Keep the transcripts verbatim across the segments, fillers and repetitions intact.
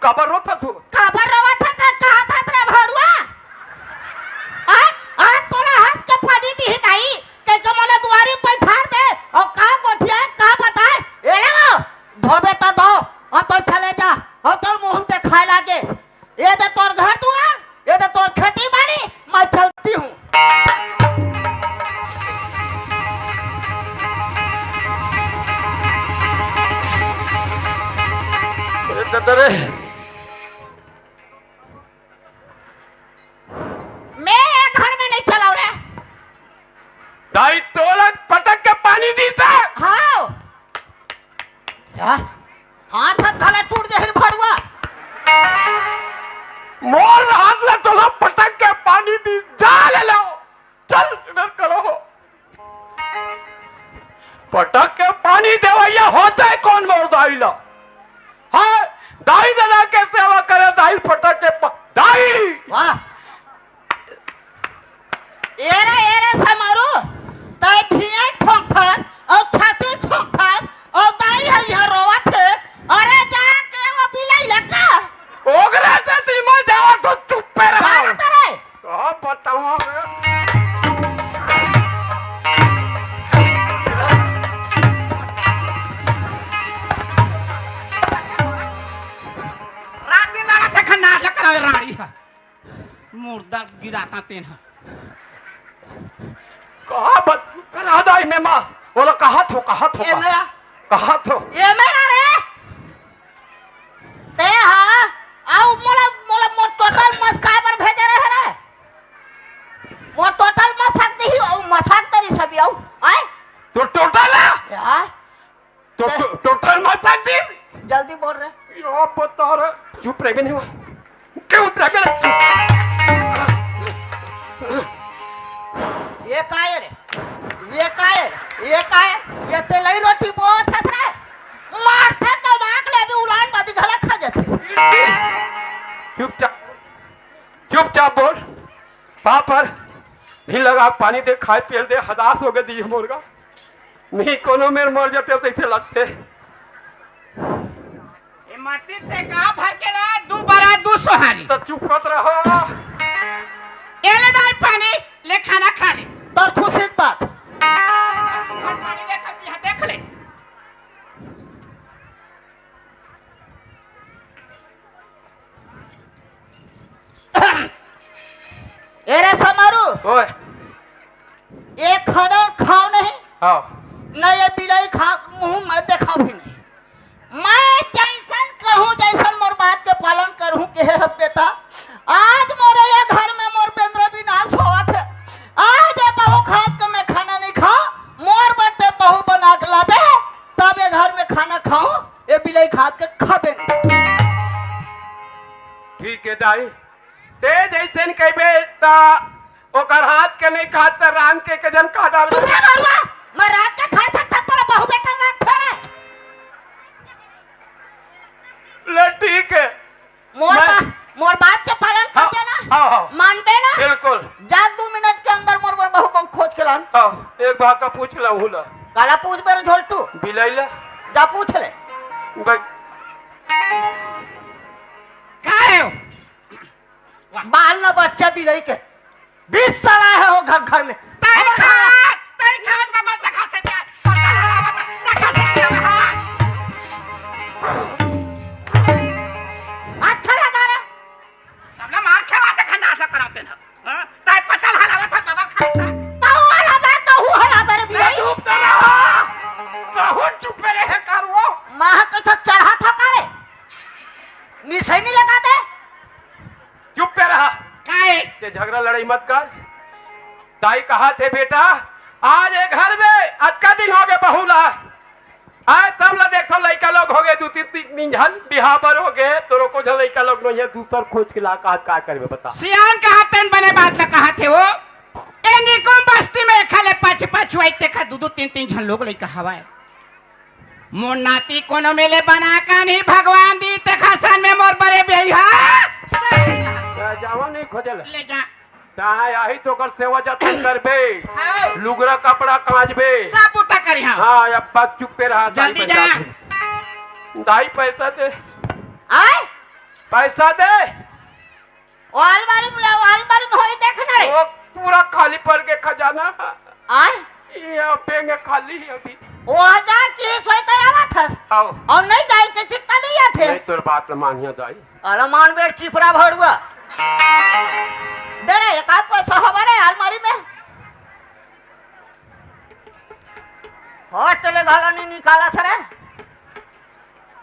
काबर रोथस तू? काबर रोवत हस, का कहत हस रे भड़ुआ? आ, आ तोला हंस के पानी दिही दाई, कहिके मोला दुआरी बइठार दे, अउ का गोठियाय, का बताय? ए ले वो, धोबे त धो, अउ तोर चले जा, अउ तोर मुंह देखाय लागे। ये दे तोर घर दुआर, ये दे तोर खेती बाड़ी, मैं चलती हूँ। अरे दद्दा रे। मैं ये घर में नहीं चलाऊ रे। दाई तोला पटक के पानी दीस हे। हाँ। या, हाथ हाथ घला टूट जाही रे भड़ुआ। मोर हाथ ला तोला पटक के पानी दीस, जा ले लो। चल, इधर करो। पटक के पानी देवइया होथे कोन मोर दाई ला? हाँ, दाई ददा के सेवा करे, दाई पटक के पा-, दाई! वाह। ए रे, ए रे समारू, तैं भिंया ठोंकथस अउ छाती ठोंकथस अउ दाई ह इहाँ रोवत हे। अरे जाके वो बिलाई लगा। ओकरे से दिमाग जावा तो चुप्पे रहो। का रे? का बताओ रे? रात दिन लड़ा के खन्ना से करावे राड़ी है। मुर्दा गिराता तेन ह। कहा बत-, राधा ही में माँ, बोलो, कहा थो, कहा थो, ए कहा? मेरा। कहा थो? ए मेरा रे। ते हा, आउ मोला, मोला, मोर टोटल मस्काए बर भेजे रहे रे। मोर टोटल मसाक देही, अउ मसाक तरी सभी, अउ, आय? तो टोटल है? या? तो ते टो-, टोटल मसाक दी? जल्दी बोल रे। या बता रे। चुप रह, नहीं हुआ। क्यों प्रकट? ये काय रे? ये काय रे? ये काय? ये तेलई रोटी बोत हस रे? मारथे तो मार ले, अभी उलान बादी घला खा जाथे। चुपचाप, चुपचाप बोल। पापर भी लगा, पानी दे, खाए पिए दे, हदास हो गए दी मुर्गा। नहीं, कोनो मेर मर जाते तो इसे लगते। ए माटी से का भर के ला, दू बरा, दू सोहारी। तो चुप मत रहो। ए ले दाई पानी, ले खाना खा ले। तोर खुशी के बात। घर पानी देखत यहाँ देख ले। ए रे समारू। ओए। ये खाना खाओ नहीं। हाँ। न ये बिलाई खा, मुंह में देखाओ भी नहीं। मैं जैसन कहूँ, जैसन मोर बात के पालन करहूँ, के हे सब बेटा, आज मोरे ये घर में मोर बेंदरा विनाश होवत हे। आज ये बहू खात के मैं खाना नहीं खाओ, मोर बर ते बहू बना के लाबे, तब ये घर में खाना खाओ, ये बिलाई खात के खाबे नहीं। ठीक है दाई, ते जैसन कहबे ता ओकर हाथ के नहीं खात त रांध के के जन खा डाल। चुप रे बड़ुआ, मैं रांध के खा सकता, तोला बहू बेटा ना खा रे। ले ठीक है। मोर मैं बा-, मोर बात के पालन हाँ, करबे ना? हाँ, हाँ। मानबे ना? बिल्कुल। जा दू मिनट के अंदर मोर बर बहू को खोज के लान। हाँ, एक बार का पूछ ला हुला। काला पूछ बे रे झोलटू। बिलाई ला। जा पूछ ले। बे- का है? बाल न बच्चा बिलाई के। बीस साल आए हो घर, घर में। तई खा, तई खा, बाबा, देखा से क्या? पता लगा, देखा से क्या? अच्छा लगा रे। सबला मार खेला, देखा नाश कराते ना। हाँ? तई पता लगा, था बाबा खा। तऊ वाला बे, तऊ वाला बे रे बिलाई। चुप तो रहो। तहू चुप रहे कर वो। माँ के तो चढ़ा था का रे? निशानी लगा दे। चुप पे रहा। काहे? ते झगड़ा लड़ाई मत कर। दाई कहा थे बेटा, आज ए घर में अतका दिन हो गए बहू ला। आज सब ला देखो लइका लोग हो गए, दू तीन, तीन, तीन झन बिहाव बर हो गए, तो रोको झन लइका लोग नहीं है, दूसर खोज के ला कहा का करबे बता। सियान कहा तेन बने बात ला कहा थे वो। ए निकुम बस्ती में एखा ले पाछे पाछू आई तेखा दू दू तीन तीन झन लोग लइका हवाए। मोर नाती कोनो मेले बना का नहीं भगवान दी तेखा सन में मोर बरे बेई हा। जावा नहीं खोजे ले। ले जा। ताहा आही तो ओकर सेवा जतन करबे। हाँ। लुगरा कपड़ा कांचबे। सब बुता करी हाँ। हाँ, अब बात चुप्पे रहा, दाई जल्दी बन जा। जात हे। दाई पैसा दे। आय? पैसा दे। वो अलमारी में ला, वो अलमारी में होई, देख ना रे। वो पूरा खाली पड़ के खजाना। आय? ये बेंग खाली है अभी। वो जा के सोई तो आवत है। आओ। और नहीं जाए के चित्ता नहीं आथे। नहीं, तोर बात ल मानिया दाई। अरे मान बेट चिपरा भड़ुआ। दे रे, एक आध पैसा हवा रे अलमारी में। हट ले, घाला नहीं निकाला सरे।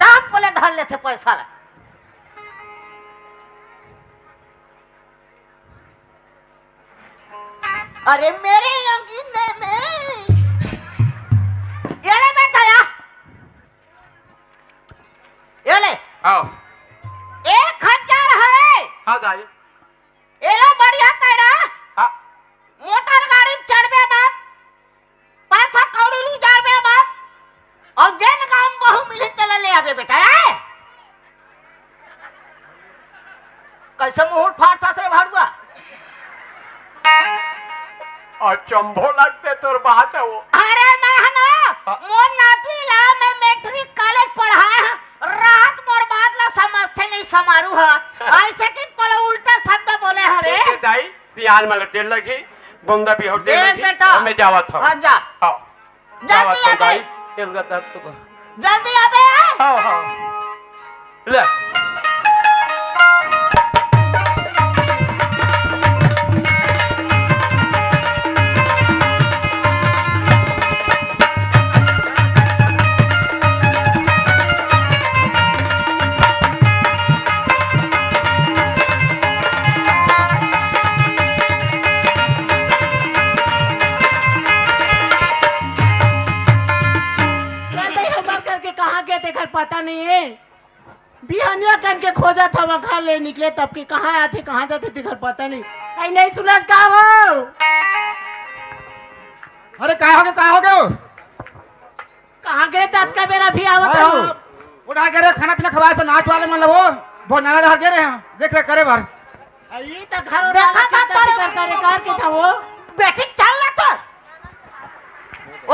टाप ले धर लेथे पैसा ला। अरे मेरे अंगीने में। ये ले बेटा या। ये ले। आओ। एक हजार है। हाँ दाई। ये लो बढ़िया तेरा। हाँ। मोटर गाड़ी में चढ़बे मत। पैसा कौड़ी लू जारबे मत। और जेन गांव में बहू मिली तेला ले आबे बेटा, ए? कैसे मुहूर्त फाड़ता रे भाड़ुआ? अचंभो लगते तोर बात है वो। अरे मैं है ना, हाँ। मोर नाती ला मैं मैट्रिक कॉलेज पढ़ाए हैं, रात मोर बात ला समझते नहीं समारू है। ऐसे कि तोला उल्टा शब्द बोले हरे। देखे दाई, सियान में लटेल लगी, बुंदा भी होटल देख लगी, बेटा। हमें जावत हो। हाँ, जा। हाँ। जल्दी जावत हो आबे। दाई, इनका दर्द तो जल्दी आबे। हाँ, हाँ। ले। चल भाई, हमार करके कहाँ गए, तेकर पता नहीं है। बिहनिया कन के खोजत हवा, घर ले निकले तब के कहाँ आथे, कहाँ जाथे, तेकर पता नहीं। आई नहीं सुनस का हो? अरे, का हो गयो, का हो गयो? कहाँ गए थे? अतका बेरा भी आवत हाँ, हो। हाँ। उठा के रे, खाना पीना खवाए से नाच वाले मन ला वो, भोजनालय डहर गए रहे हैं, देख रेख करे बर। आ, ई त घर वाला देखा था चिंता तोरे फिकर करे कर के था वो। बेटी चल ना तोर।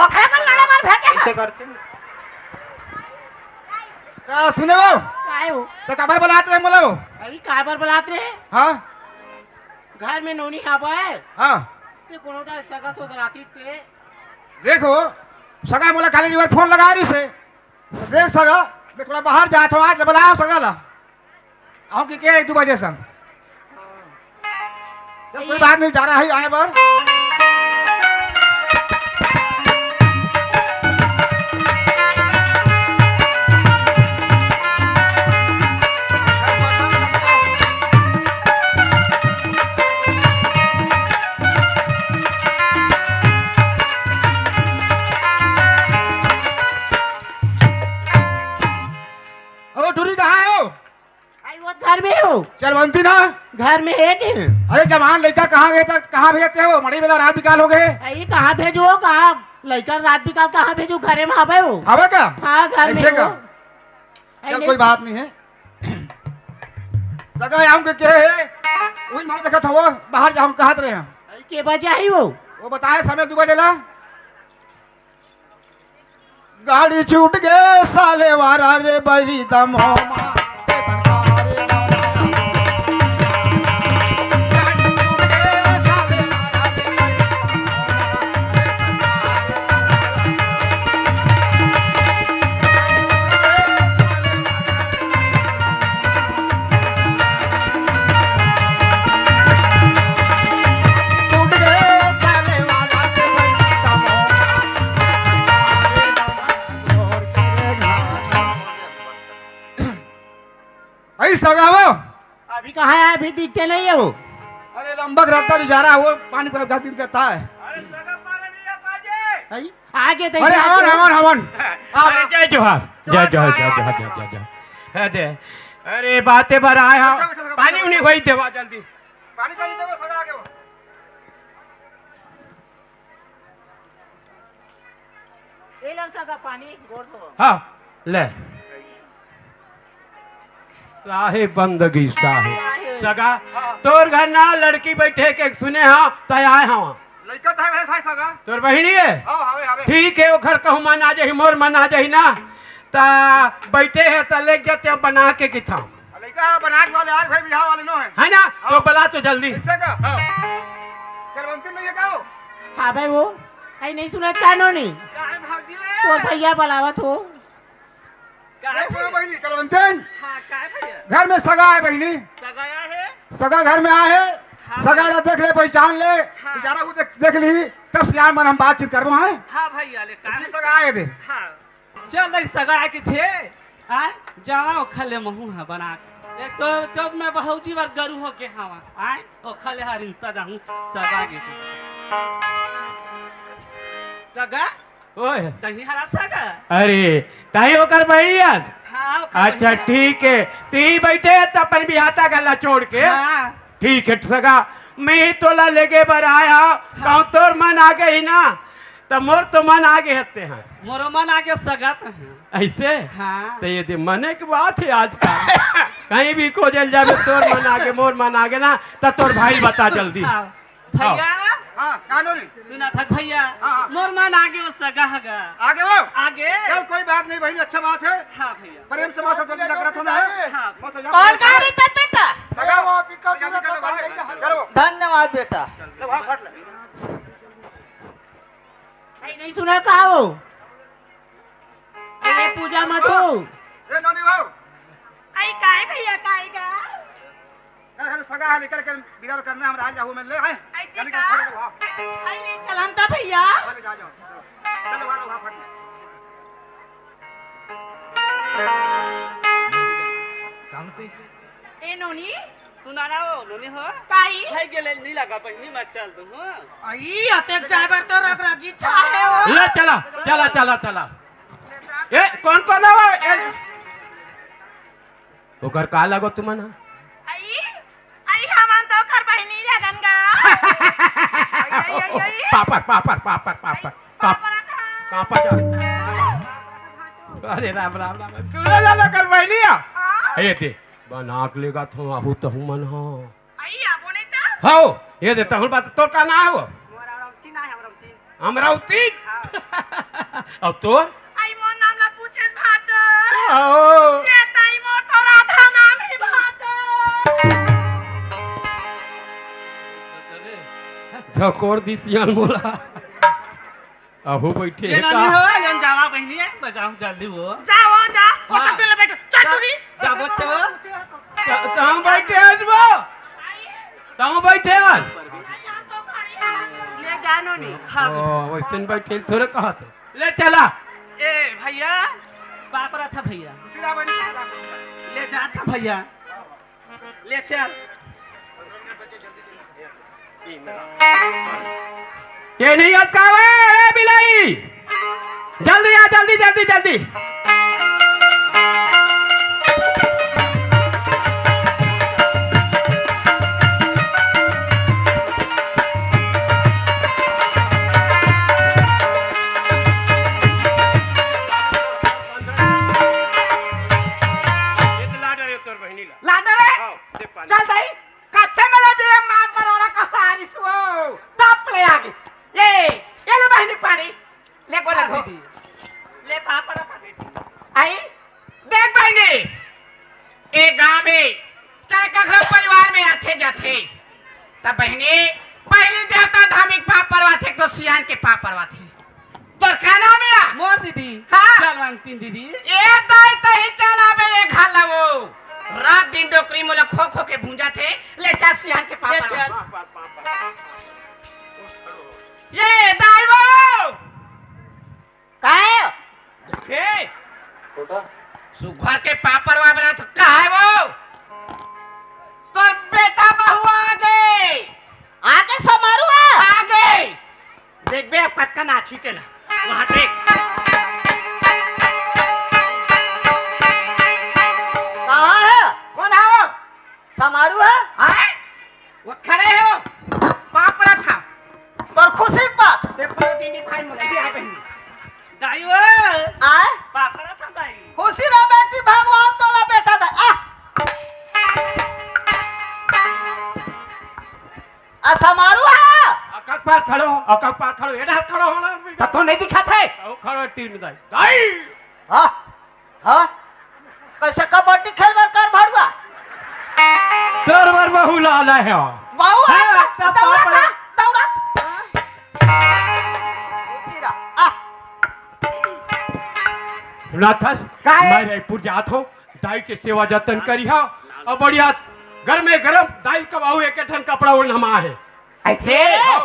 ओखरे मन लड़े बर भेजे ऐसे हस। करते हैं। का सुने वो? काय हो? त काबर बलात रहे मोला वो? अरे काबर बलात रहे? हाँ? घर में नोनी हाबे? हाँ। ते कोनो डाल सगा सोदराती ते? देखो, सगा मोला काली जी बर फोन लगा रही से। त देख सगा, मैं थोड़ा बाहर जात हूँ, आज बलाओ सगा ला। आऊँ कि के एक दू बजे सन। चल, कोई बात नहीं, जा रहा है आए बर। अब टूरी कहाँ है वो? आई वो घर में हो। चल बनती ना। घर में है कि? अरे जवान लड़का कहाँ गए था, कहाँ भेजते हो? मड़ी वाला रात बिकाल हो गए। आई कहाँ भेजो, कहाँ लड़का रात बिकाल कहाँ भेजो? घरे में हवे हो। हवे का? हाँ, घर में ऐसे हो। का? चल, कोई बात नहीं है। सगा आऊं के, के है? वही मार देखा था वो, बाहर जाऊं कहत रहे हैं। आई के बजे आई वो? वो बताए समय दू बजे ला। गाड़ी छूट गे साले वारा रे बैरी दम हो माँ। ऐ सगा हो। अभी कहाँ है? अभी दिखते नहीं है वो। अरे लंबक रहता बेचारा, वो पानी को दिन कहता है। अरे सगा पानी नहीं है, पाजी। आई, आगे तो अरे हवन, हवन, हवन। आप अरे जय जोहार, जय जोहार, जय जोहार, जय जोहार। अरे, अरे बातें बर आए हो। उठो, उठो, उठो, पानी उठो। उनी होई देवा जल्दी। पानी, पानी देवा, सगा आगे हो। ये लो सगा पानी, गोड़ धो। हाँ, ले। साहेब बंदगी साहेब। साहेब। सगा, तोर घर ना लड़की बैठे के सुने हाँ, तय आए हाँ। लइका तय है, है सगा। तोर बहिनी है? हाँ, हवे, हवे। ठीक है, ओखर कहूँ मन आ जाही, मोर मन आ जाही ना। ता बैठे है, ता लेके जाते हैं बना के किथा। लइका बनाक वाले यार भाई, बिहाव वाले नो है। है ना? तो हाँ। बला तो जल्दी। ऐसे का? हाँ। करवंती नहीं है का वो? हाँ भाई, वो आई नहीं सुनत का नोनी? काहे भौजी रे? तोर भैया बलावत हो। काहे ए, सुनो भैया? बहिनी, करवंती। हाँ, काहे भैया? घर में सगा है बहिनी। सगा आया है? सगा घर में आए है। हाँ सगा भैया। ला देख ले, पहचान ले। हाँ। बेचारा वो देख, देख ली, तब सियान मन हम बातचीत करबो हैं। हाँ भैया, ले जी काहे? सगा आए दे। हाँ। चल दे सगा के थे, आय, जावा ओखर ले महू ह बना के। एक तो, तो मैं भौजी बर गरु हो के हवा, आय, ओखर ले हरिन सजाहूँ, सगा के थे। सगा? ओए। तही हरा सगा? अरे, तही ओकर बहिनी अस? हाँ, ओकर अच्छा, बहिनी। ठीक है। ती बैठे त अपन बिहाता गला छोड़ के। हाँ। ठीक है सगा, मैं ही तोला लेगे बर आय हँव, हाँ। कहूँ तोर मन आगे ही ना, त मोर तो मन आगे हते हैं। मोरो मन आगे सगा त है। ऐसे? हाँ। त ये दे मने के बात है आजकल। कहीं भी खोजल जाबे, तोर मन आगे, मोर मन आगे ना, त तोर भाई बता जल्दी। हाँ। भैया। हाँ, का नोनी? सुना था भैया, हाँ, हाँ। मोर मन आगे वो सगा हगा। आगे वो? आगे। चल, कोई बात नहीं बहिनी, अच्छा बात है। हाँ भैया। प्रेम से मौसम जल्दी टकरात होना है। हाँ। मौसम जल्दी कौन कहा रही था बेटा? सगा। वाह, बिकर दिया था, कौन कहा? चलो। धन्यवाद बेटा। चलो, वहाँ फट ले। भाई नहीं सुना का हो? ए पूजा मत हो। ए नोनी हो। आई काय भैया, काय का? ए, अरे सगा है, निकल के बिरार करना, हम राज जाहू में ले, हैं? ऐसे चल के का? खड़े रहो, हाँ। आई ले चलन ता भैया। चलो, जा, जाओ। चलो, वहाँ, वहाँ फट। ए नोनी। सुना ना हो, नोनी हो। काई? भाई गेले नहीं लगा, बहिनी मत चल दूँ, हाँ। आई, अतेक जाए बर तो रग रगी छाहे हो। ले चला, चला, चला, चला। ए, कौन, कौन है वो? ए, ओकर का लगो तुमन ह? आई, आई, हमन तो ओकर बहिनी लगन गा। आई, आई, आई, आई। पापड़, पापड़, पापड़, पापड़। आई, पाप-, पापड़ था। पापड़ जा। अरे राम, राम, राम। तू ना जाना कर बहिनी आ? हाँ। ए दे, बनाक लेगा थो, आहू तहू मन हो। आई, आबो नहीं तो। हौ, ये दे, तहूँ बात, तोर का नाम हो? मोर अमरावती नाम है, अमरावती। अमरावती? हाँ। अब तोर? आई, मोर नाम ला पूछे भाट। हौ। ये ताई, मोर तो राधा नाम ही भाट। झकोर दी सियान मोला। अहू बैठे ये हे नोनी का? हो, ये जावा बहिनी है, बजाऊं जल्दी वो। जा वो, जा, हाँ। फोटो तुले बैठो। चल जा, तू भी। जा बच्चा वो। त-, तहूँ बैठे हस वो? तहूँ बैठे हस? ले जा नोनी। हाँ। ओ, वैसन बैठे थोड़े कहत। ले चला। ए, भैया, पापड़ा था भैया। ले जा था भैया। ले चल। ये नहीं अटकावे, ए बिलाई, जल्दी आ, जल्दी, जल्दी, जल्दी। ये तो ला डरे तोर बहिनी ला। ला डरे? हाँ, दे पानी। चल दाई, कच्चे में ले दिए मार पर वाला कसारी सो। बाप ले आगे। ये, ये ले बहिनी पानी। ले गोला हाँ, धो। दीदी। ले पापा रखा बेटी। आई, देख बहिनी, ए गाँव में चाहे कखरो परिवार में आथे जाथे, त बहिनी, पहली देवता धामी के पाँव परवाथे, तो सियान के पाँव परवाथे। तोर का नाम हे? मोर दीदी। हाँ। चल मांगतीन दीदी। ए दाई तही चल आबे ए घर ला वो। रात दिन डोकरी मोला खो खो के भूंजा थे। ले चल सियान के पाँव ले परवा। चल। ये दाई वो। का हे? देखे। बेटा। सुघर के पाँव परवा बना तो का हे वो? तोर बेटा बहु आगे। आगे समारू हे। आगे। देखबे अब कतका नाची ते ना। वहाँ देख। कहाँ हे? कौन हे वो? समारू हे? हाँ? वो खड़े हे वो। पाँव परत हँव। तोर खुशी के बात। देखो दीदी भाई मोला भी आ बहिनी। दाई वो। आय? पाँव परत हँव दाई। खुशी रह बेटी, भगवान तोला बेटा दे। आ। आ समारू हे? अकल पार खड़ो, अकल पार खड़ो, एडा खड़ो होना। त तो नहीं दिखत हे। ओ खड़ो तीन दाई। दाई। हाँ, हाँ। कैसे कबड्डी खेलबे कर भड़ुआ? बहू ला लाए हो। बहू हाँ, है, तब दौड़त बाप रे। है, दौड़त। हाँ। जीरा, आ। राथस, का है? मैं रायपुर जात हूँ, दाई के सेवा जतन करिहा, और बढ़िया गरमे गरम दाई कबाऊ एक ठन कपड़ा ओढ़न हम आहे। ऐसे? ए, हाँ।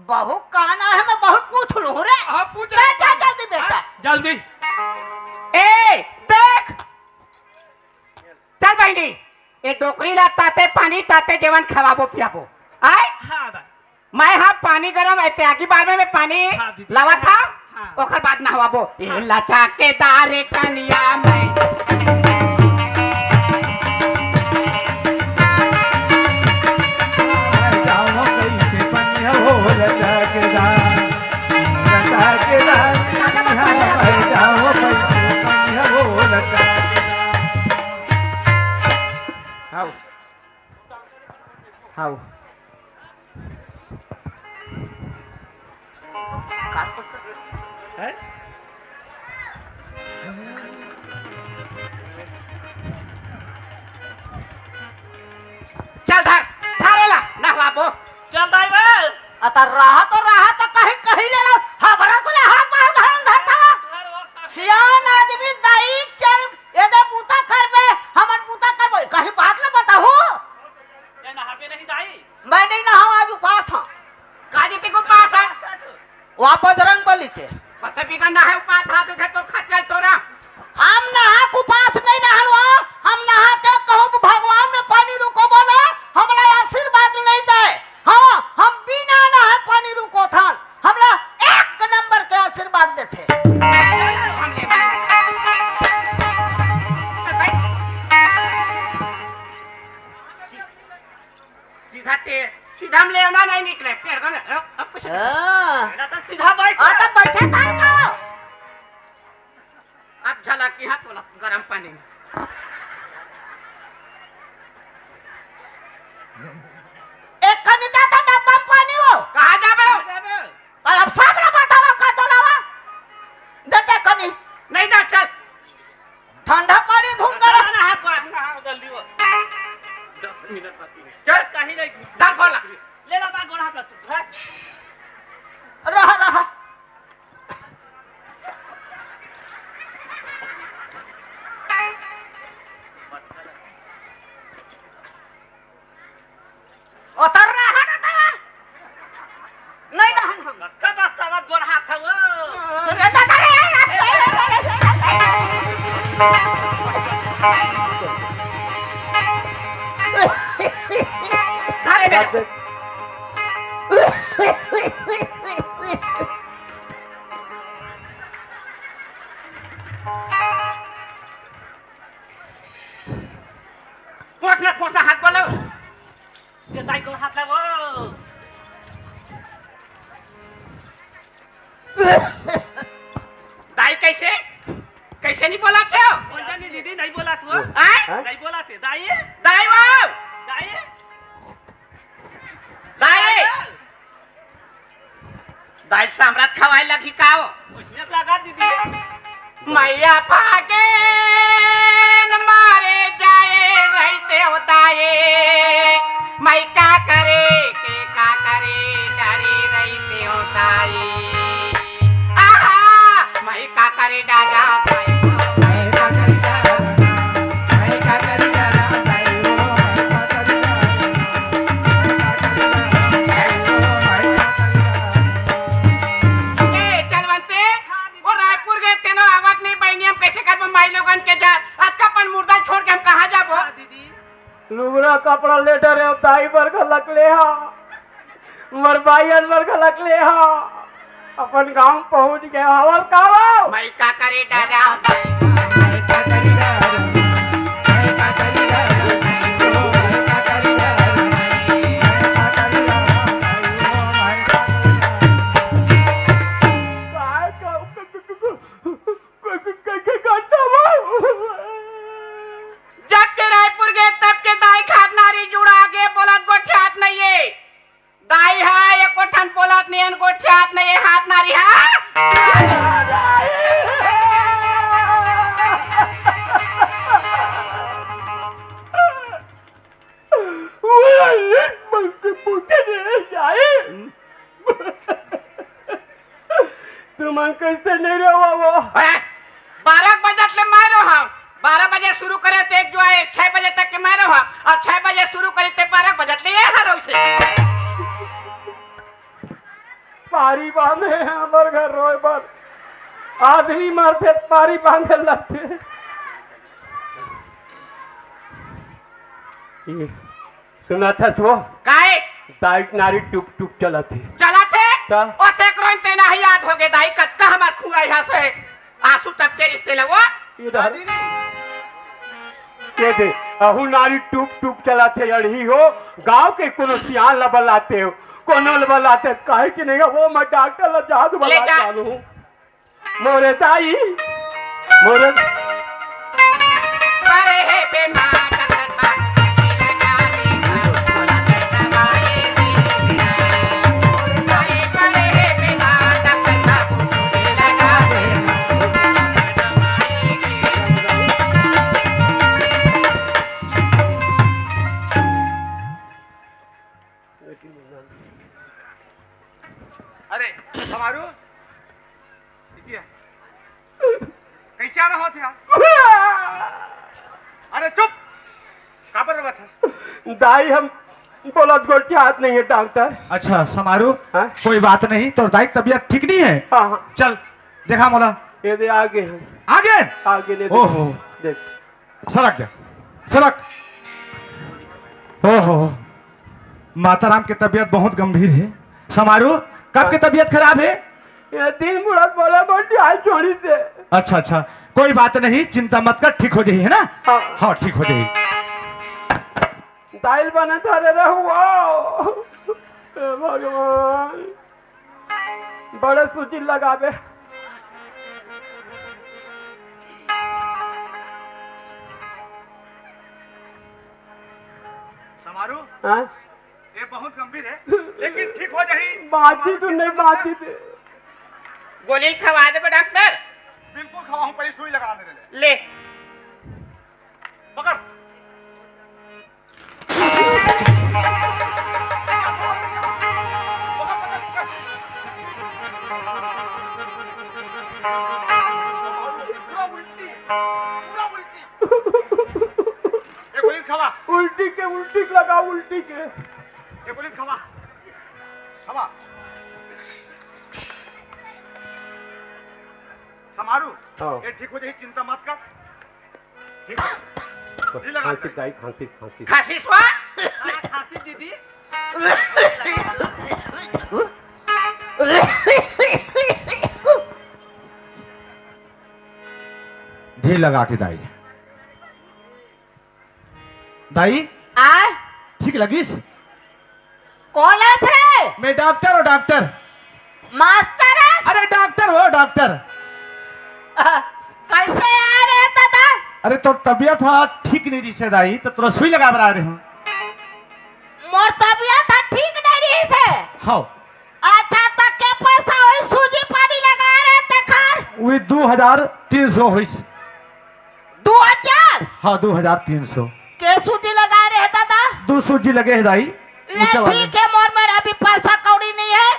बहू काना है, मैं बहुत पूछ लूँ रे। हाँ, पूछ जा, ले। जा, जल्दी बेटा। हाँ, जल्दी। ए, देख। चल बहिनी, ए डोकरी ला ताते पानी, ताते जेवन खवाबो पियाबो। आय? हाँ, दाई। मैं हा पानी गरम, ए त्यागी बार में, मैं पानी हाँ, दीदी। लावत हा, हाँ। ओकर बाद नहवाबो। ए हाँ। लचकेदार कनिया मैं। जाओ कैसे पनिया हो लचकेदार, लचकेदार कनिया मैं, जाओ कैसे पनिया हो लचकेदार। आओ। हाउ। हैं? चल धर, धर एला, नहवाबो। चल दाई बे। अत रहा तो रहा तो कहीं, कहीं ले लो। हाँ, भरोसा ले हाथ बाहर धर, धर था। धर वो सियान आदमी दाई चल, एदे बूता करबे, हमन बूता करबो, कहीं बात ल बताहू। ये नहाबे नहीं दाई? मैं नहीं नहाऊं, आज उपास हूँ। काजी ते को उपास है? वाह बजरंग बली के। पता भी गंदा है उपास था तो तोर खटिया तोरा। हम नहा के उपास नहीं रहन वो, हम नहा के कहूँ भगवान में पानी रुको बोले, हमला आशीर्वाद नहीं दे। हाँ, हम बिना नहाए पानी रुकोथन, हमला एक नंबर के आशीर्वाद देथे। सीधा टे-, सीधा में लेना नहीं निकले, टेढ़ कर, अब कुछ नहीं। हाँ। बेटा तो सीधा बैठ। हाँ, तो बैठे तार का। अब झलक यहाँ तोला गरम पानी में। एक खनिता तो डब्बा में पानी हो। कहाँ जाबे हो? पर अब सब ला बतावा का तोलावा। देते खनी। नहीं दे, चल। ठंडा पानी धुम कर। ना, ना, हाथ बाहर, ना, हाथ जल्दी हो। दस मिनट बाकी है। चल। कहीं नहीं। धर खोला। ले ला, बा, गोड़ हाथ ला, धर। रहा, रहा। उतर रहा ना, नहीं रहन हम। कब सावत गोड़ हाथ है वो? अरे दादा रे। अरे मेरे। पोछना, पोछना, हाथ बोलो। ये दाई को हाथ लगो। दाई कैसे? कैसे नहीं बोला थे? बोल जानी दीदी, नहीं बोला तू। आय? नहीं बोला थे, दाई। दाई वो। दाई। दाई। दाई साम्राट खवाए लगी का हो? उसमें लगा दीदी। मैया भागे न मारे जाए रहते होता है। मैं का करे के का करे डरे रहते होता है। आहा, मैं का करे डरा भाई, मैं का करे डरा, मैं का करे डरा भाई, मैं का करे डरा। ए, चलवंते, वो रायपुर गए तेनो आवत नहीं बहिनी, हम कैसे करबो माई लोगन के जात? अतका अपन मुर्दा छोड़ के हम कहाँ जाबो? हाँ, दीदी। लुगरा कपड़ा ले डरे, अब दाई बर घलक ले हा, मोर बाई बर घलक ले हा, अपन गांव पहुंच गए। हवल का हो? मैं का करे डरा, मैं का करे डरा, मैं का करे डरा, मैं का करे डरा। जब के रायपुर गे, तब के दाई खात नारी जुड़ा गे, बोलत गोठियात नइये। दाई हा एको ठन बोलत नइये, गोठियात नइये, हाथ नारी हा। ऐसे नहीं रहो वो। अरे, बारह बजत ले मैं रहा। बारह बजे शुरू करे ते एक जो आए, छह बजे तक के मैं रहा। अब छह बजे शुरू करी ते बारह बजत ले ये हरो से। पारी बांधे हे हमर घर रोए बर। आदमी मरथे, पारी बांधे लगथे। ये सुनत हस वो? काय? दाई नारी टुक टुक चलत हे। चलत हे? त? ओतेक रोइन तेना ही याद होगे दाई, कतका हमर खुआ यहाँ से आंसू टपके रिश्ते ल वो। इधर। ये दे, अहू नारी टुक टुक चलत हे, अड़ही हो, गांव के कोनो सियान ल बलाते हो, कोनो ल बलाते, काहे कि नहीं, वो मैं डॉक्टर ल जादू ले बला जा। डालू। मोरे दाई, मोरे अरे हे बेमा, डॉक्टर बाबू, लगा दे। अरे हे बेमा, डॉक्टर बाबू, लगा दे। अरे, हमारू? इतिया। कैसे आना होत यार? अरे चुप! काबर रोवत हस? दाई हम बोलत गोठियात नहीं है डॉक्टर। अच्छा, समारू, हाँ? कोई बात नहीं, तोर दाई तबीयत ठीक नहीं है? हाँ, हाँ। चल, देखा मोला। ये दे आगे है। आगे? आगे ले दे। ओहो। देख। सरक जा, सरक। ओहो, माताराम के तबीयत बहुत गंभीर है। समारू, कब के तबीयत खराब है? ये दिन बुढ़त बोला गोठियात छोड़ी से। अच्छा, अच्छा, कोई बात नहीं, चिंता मत कर, ठीक हो जाही, है ना? हाँ। हाँ, ठीक हो जाही। दाई ल बने धरे रहुआ। हे भगवान, बड़े सूजी लगाबे। समारू? हाँ? ये बहुत गंभीर है, लेकिन ठीक हो जाही। बाजी तू नहीं बाजी दे। गोली खवा देबे डॉक्टर। बिल्कुल खवाहूँ, पहले सुई लगा दे ले। ले। पकड़। पूरा उल्टी, पूरा उल्टी। एक गोली खवा। उल्टी के उल्टी लगा, उल्टी के। एक गोली खवा। खवा। समारू, हाँ। ये ठीक हो जाही, चिंता मत कर। ठीक है। ये लगा खांसी दे। दाई, खांसी, खांसी। खांसी स्वा? हाँ, खांसी दीदी। धीर लगा के दाई। दाई, आय? ठीक लगिस? कोन हस रे? मैं डॉक्टर हूँ, डॉक्टर। मास्टर हस? अरे डॉक्टर हो, डॉक्टर। आ, कैसे आय रे दादा? अरे तोर तबीयत हा ठीक नहीं रिहिसे दाई, त तोला सुई लगाए बर आए रहे हूँ। मोर तबीयत हा ठीक नहीं रिहिसे? हाँ। अच्छा, त के पैसा होही सूजी पानी लगाए रहे तेखर? वही दू हजार तीन सौ होइस। दू हजार? हाँ, दू हजार तीन सौ। के सूजी लगाए रहे दादा? दू सूजी लगे हे दाई। ले ऊंचा वाले। ठीक है, मोर मेर अभी पैसा कौड़ी नहीं है,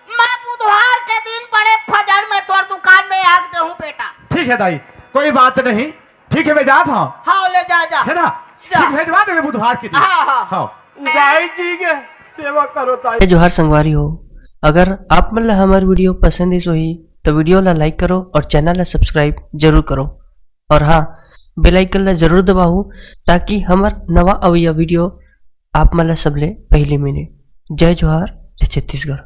मैं बुधवार के दिन बड़े फजर में तोर दुकान में आके देहूँ बेटा। ठीक है दाई, कोई बात नहीं, ठीक है, मैं जात हूँ। हाँ, ले जा, जा। है ना? जा। ठीक, भेजवा देबे बुधवार के दिन। हाँ, हाँ। हाँ। दाई जी के सेवा करो, दाई। जय जोहार संगवारी हो, अगर आप मन ला हमर video पसंद आइस होही, तो video ला like करो और channel ला subscribe जरूर करो। और हाँ, bell icon ला जरूर दबाओ, ताकि हमर नवा अवइया video आप मन ला सबले पहली मिले। जय जोहार, जय छत्तीसगढ़।